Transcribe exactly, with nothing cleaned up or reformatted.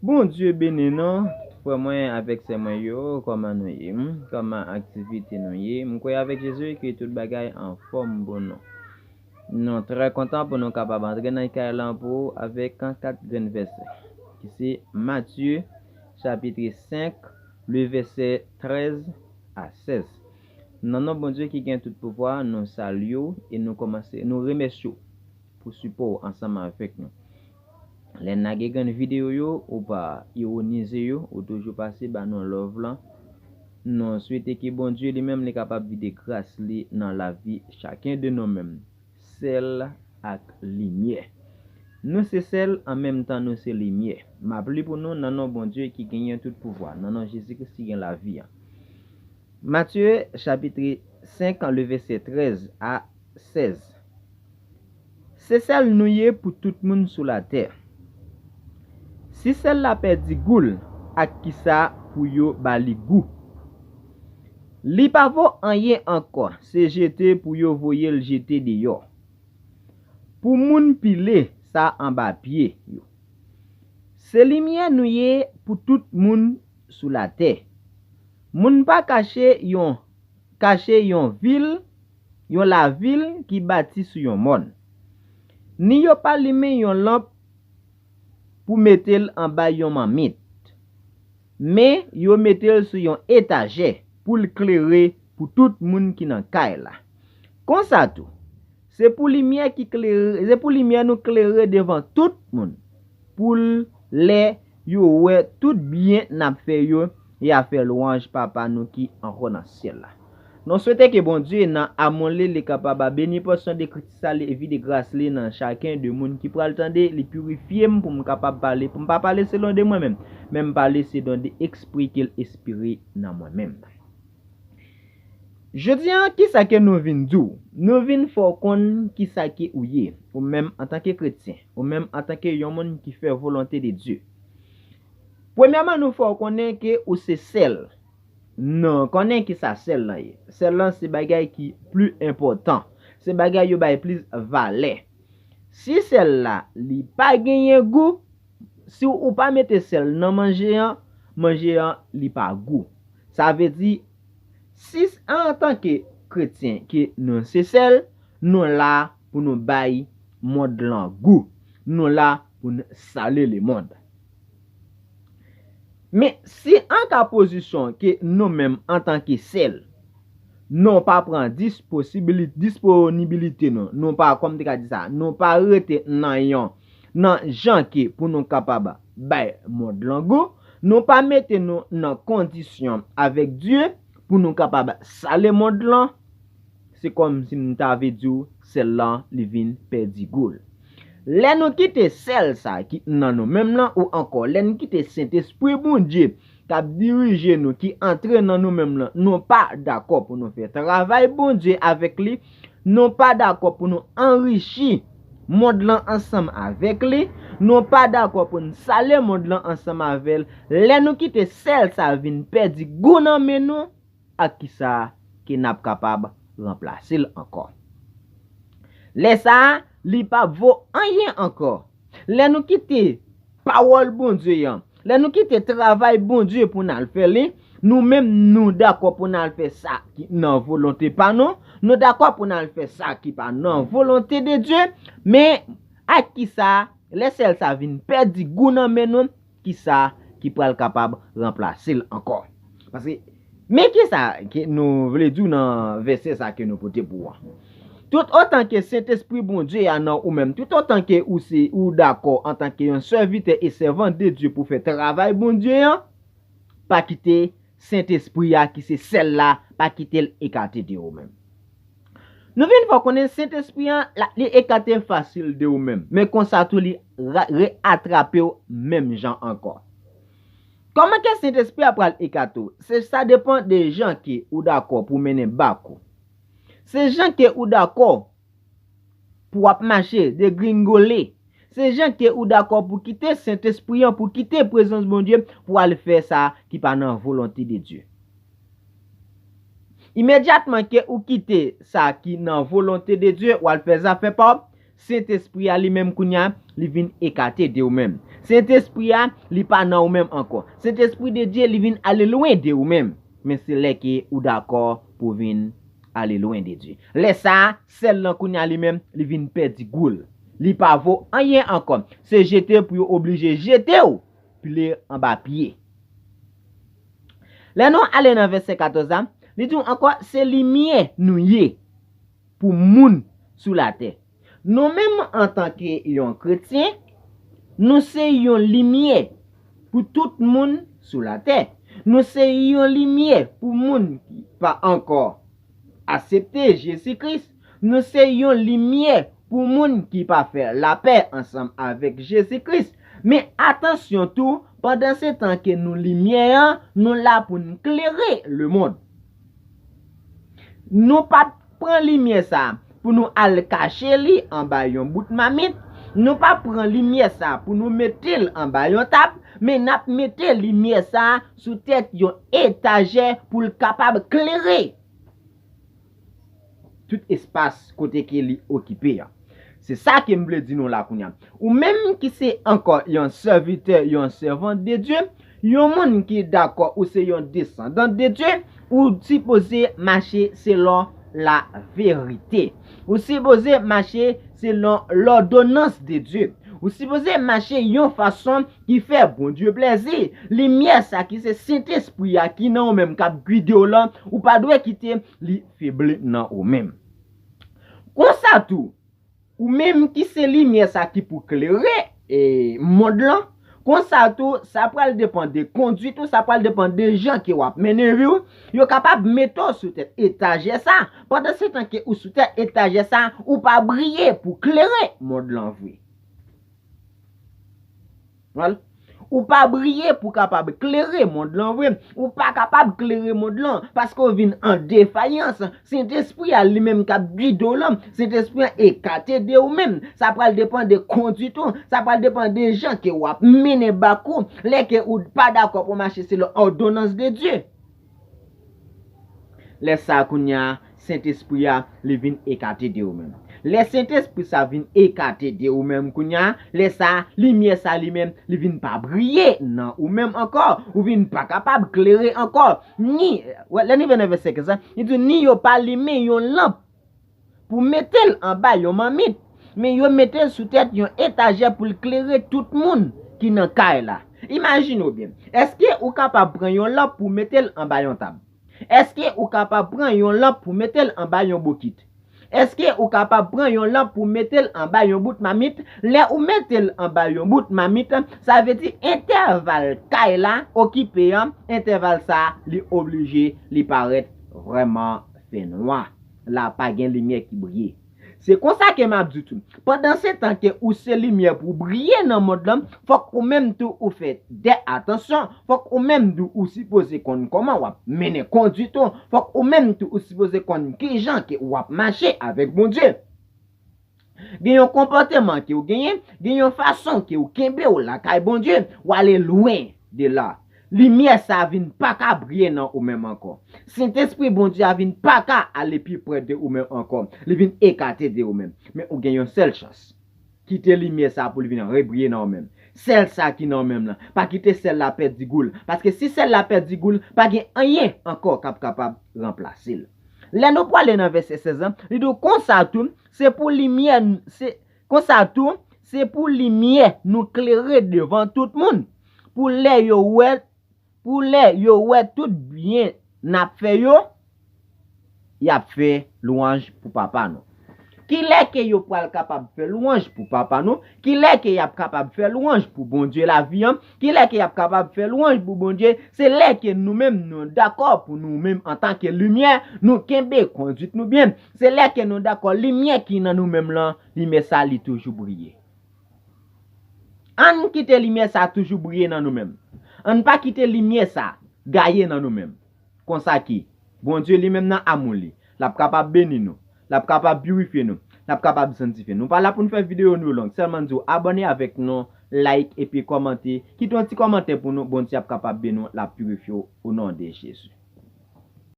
Bondye beni nou, frè mwen avèk sè mwen yo, kòman nou ye? Kòman aktivite nou ye? M kwè avèk Jezi ke tout bagay anfòm pou nou. Nou trè kontan pou nou kapab antre nan kay lan pou avèk kat grenn vèsè, ki se Matye chapit senk, le vèsè trèz a sèz. Nan non Bondye ki gen tout pouvwa, nou salye w e nou kòmanse, nou remèsye w pou sipò w ansanm avèk nou. Lè n lage grenn videyo yo, ou pa ironize yo, ou toujou pase ba nou love lan. Nou swete ke Bondye li menm li kapab vide gras li nan lavi chaken de nou menm. Sèl ak limyè. Nou se sèl, an menm tan nou se limyè. M ap li pou nou nan non Bondye ki genyen tout pouvwa, nan non Jezi Kris ki gen lavi an. Matye chapit senk, le vèsè trèz a sèz. Se sèl nou ye pou tout moun sou latè. Si sèl la pèdi gou l, ak kisa pou yo ba li gou? Li pa vo anyen ankò, se jete pou yo voye l jete deyò. Pou moun pile sa anba pye yo. Se limyè nou ye pou tout moun sou latè. Moun pa kache yon, kache yon vil, yon lavil ki bati sou yon mòn. Ni yo pa limen yon lanp pou mete l anba yon manmit. Men yo mete l sou yon etajè pou l klere pou tout moun ki nan kay la. Konsa tou, se pou limyè ki klere, se pou limyè nou klere devan tout moun, pou l, lè yo wè tout byen n ap fè yo, y a fè lwanj Papa nou ki ankò nan syèl la. Nou swete ke Bondye, nan amou li, li kapab beni pòsyon de ekriti sa, li vide gras li nan chaken de moun ki pral tande, li pirifye m pou m kapab pale, pou m pa pale selon de mwen menm, men m pale selon de espri ke l espire nan mwen menm. Jodi a, kisa ke nou vin di w? Nou vin fè w konn kisa ke ou ye, ou menm antanke kretyen, ou menm antanke yon moun ki fè volonte de Dye. Premyèman, nou fè w konnen ke ou se sèl. Nou konnen kisa sèl lan ye. Sèl lan se bagay ki pli enpòtan. Se bagay yo bay plis valè. Si sèl la, li pa genyen gou, si ou pa mete sèl nan manje an, manje an, li pa gou. Sa vle di, si antanke kretyen ke nou se sèl, nou la pou nou bay mond lan gou. Nou la pou n sale lemonn. Men si an ka pozisyon ke nou menm antanke sèl, nou pa pran disposibili-, disponibilite nou, nou pa, kòm te ka di sa, nou pa rete nan yon, nan jan ke pou nou kapab bay mond lan gou, nou pa mete nou nan kondisyon avèk Dye pou nou kapab sale mond lan, se kòmsi m ta vle di w sèl lan li vin pèdi gou l. Lè nou kite sèl sa ki nan nou menm lan, ou ankò lè n kite Sentespri Bondye k ap dirije nou, ki antre nan nou menm lan, nou pa dakò pou nou fè travay Bondye avèk li, nou pa dakò pou nou anrichi mond lan ansanm avèk li, nou pa dakò pou n sale mond lan ansanm avè l. Lè nou kite sèl sa vin pèdi gou nan men nou, ak kisa ke n ap kapab ranplase l ankò? Lè sa a, li p ap vo anyen ankò. Lè nou kite pawòl Bondye an, lè nou kite travay Bondye pou n al fè li, nou menm nou dakò pou n al fè sa ki nan volonte pa nou, nou dakò pou n al fè sa ki pa nan volonte de Dye, men ak kisa, lè sèl sa vin pèdi gou nan men nou, kisa ki pral kapab ranplase l ankò? Paske, men kisa ke nou vle di w nan vèsè sa ke nou pote pou w an. Tout otan ke Sentespri Bondye a nan ou menm, tout otan ke ou se, ou dakò antanke yon sèvitè e sèvant de Dye pou fè travay Bondye an, pa kite Sentespri a ki se sèl la, pa kite l ekate de ou menm. Nou vin fè w konnen Sentespri an, la, li ekate fasil de ou menm. Men konsa tou li ra-, reatrape w menm jan ankò. Kòman ke Sentespri a pral ekate w? Se sa depan de jan ke ou dakò pou mennen bak ou. Se jan ke ou dakò pou w ap mache, degringole. Se jan ke ou dakò pou kite Sentespri an, pou kite prezans Bondye, pou al fè sa ki pa nan volonte de Dye. Imedyatman ke ou kite sa ki nan volonte de Dye, w al fè zafè pa w, Sentespri a li menm kounye a, li vin ekate de ou menm. Sentespri a, li pa nan ou menm ankò. Sentespri de Dye, li vin ale lwen de ou menm. Men se lè ke ou dakò pou vin ale lwen de Dye. Lè sa a, sèl lan kounye a li menm, li vin pèdi gou l. Li pa vo anyen ankò. Se jete pou yo oblije jete w, pile anba pye. Lè nou ale nan vèsè katòz la, li di w ankò, se limyè nou ye pou moun sou latè. Nou menm antanke yon kretyen, nou se yon limyè pou tout moun sou latè. Nou se yon limyè pou moun ki pa ankò aksepte Jezi Kris. Nou se yon limyè pou moun ki pa fè lapè ansanm avèk Jezi Kris. Men atansyon tou, pandan se tan ke nou limyè an, nou la pou n klere lemonn. Nou p ap pran limyè sa a pou nou al kache li anba yon bout mamit. Nou p ap pran limyè sa a pou nou mete l anba yon tab, men n ap mete limyè sa a sou tèt yon etajè pou l kapab klere tout espas kote ke li okipe a. Se sa ke m vle di nou la kounye a. Ou menm ki se ankò yon sèvitè, yon sèvant de Dye, yon moun ki dakò ou se yon desandan de Dye, ou sipoze mache selon la verite. Ou sipoze mache selon lòdonans de Dye. Ou sipoze mache yon fason ki fè Bondye plèzi. Limyè sa ki se Sentespri a ki nan ou menm k ap gide w lan, ou pa dwe kite li febli nan ou menm. Konsa tou, ou menm ki se limyè sa ki pou klere e mond lan, konsa tou, sa pral depann de kondwit ou, sa pral depann de jan ke w ap mennen vi w. Yo kapab mete w sou tèt etajè sa. Pandan se tan ke ou sou tèt etajè sa, ou pa briye pou klere mond lan vre. Wè l? Ou pa briye pou kapab klere mond lan vre. Ou pa kapab klere mond lan paske w vin an defayans. Sentespri a li menm k ap gide w lan, Sentespri a ekate de ou menm. Sa pral depann de kondwit ou. Sa pral depann de jan ke w ap mennen bak ou. Lè ke ou pa dakò pou mache selon òdonans de Dye. Lè sa a kounye a, Sentespri a, li vin ekate de ou menm. Lè Sentespri sa vin ekate de ou menm kounye a, lè sa a, limyè sa li menm, li vin pa briye nan ou menm ankò. Ou vin pa kapab klere ankò. Ni, wè, lè n rive nan vèsè kenz la, li di, ni yo pa limen yon lanp pou mete l anba yon mamit, men yo mete l sou tèt yon etajè pou l klere tout moun ki nan kay la. Imajine w byen, èske ou kapab pran yon lanp pou mete l anba yon tab? Èske ou kapab pran yon lanp pou mete l anba yon bokit? Èske ou kapab pran yon lanp pou mete l anba yon bout mamit? Lè ou mete l anba yon bout mamit, sa vle di entèval kay la okipe an, entèval sa a, li oblije, li parèt vrèman fènwa. La pa gen limyè ki briye. Se konsa ke m ap di tou. Pandan se tan ke ou se limyè pou briye nan mond lan, fòk ou menm tou ou fè dè atansyon. Fòk ou menm tou ou sipoze konn kòman w ap mennen kondwit ou. Fòk ou menm tou ou sipoze konn kijan ke w ap mache avèk Bondye. Gen yon konpòteman ke w genyen, gen yon fason ke w kenbe w lakay Bondye, w ale lwen de la. Limyè sa a vin pa ka briye nan ou menm ankò. Sentespri Bondye a vin pa ka ale pi pre de ou menm ankò. Li vin ekate de ou menm. Men ou gen yon sèl chans. Kite limyè sa a pou l vin rebriye nan ou menm. Sèl sa ki nan ou menm lan. Pa kite sèl la pèdi gou l. Paske si sèl la pèdi gou l, pa gen anyen ankò k ap kapab ranplase l. Lè nou prale nan vèsè sèz lan, li di w konsa tou, se pou limyè, se, konsa tou, se pou limyè nou klere devan tout moun. Pou lè yo wè, pou lè yo wè tout byen n ap fè yo, y ap fè lwanj pou Papa nou. Kilè ke yo pral kapab fè lwanj pou Papa nou? Kilè ke y ap kapab fè lwanj pou Bondye lavi an? Kilè ke y ap kapab fè lwanj pou Bondye? Se lè ke nou menm nou dakò pou nou menm antanke limyè, nou kenbe kondwit nou byen. Se lè ke nou dakò limyè ki nan nou menm lan, limyè sa li toujou briye. Ann kite limyè sa toujou briye nan nou menm. Ann pa kite limyè sa gaye nan nou menm. Konsa ki, Bondye li menm nan amou li, l ap kapab beni nou, l ap kapab pirifye nou, l ap kapab santifye nou. Nou pa la pou n fè videyo nou long, sèlman n di w abòne avèk nou, like epi kòmante, kite yon ti kòmantè pou nou, Bondye ap kapab beni w, l ap pirifye w o non de Jezi.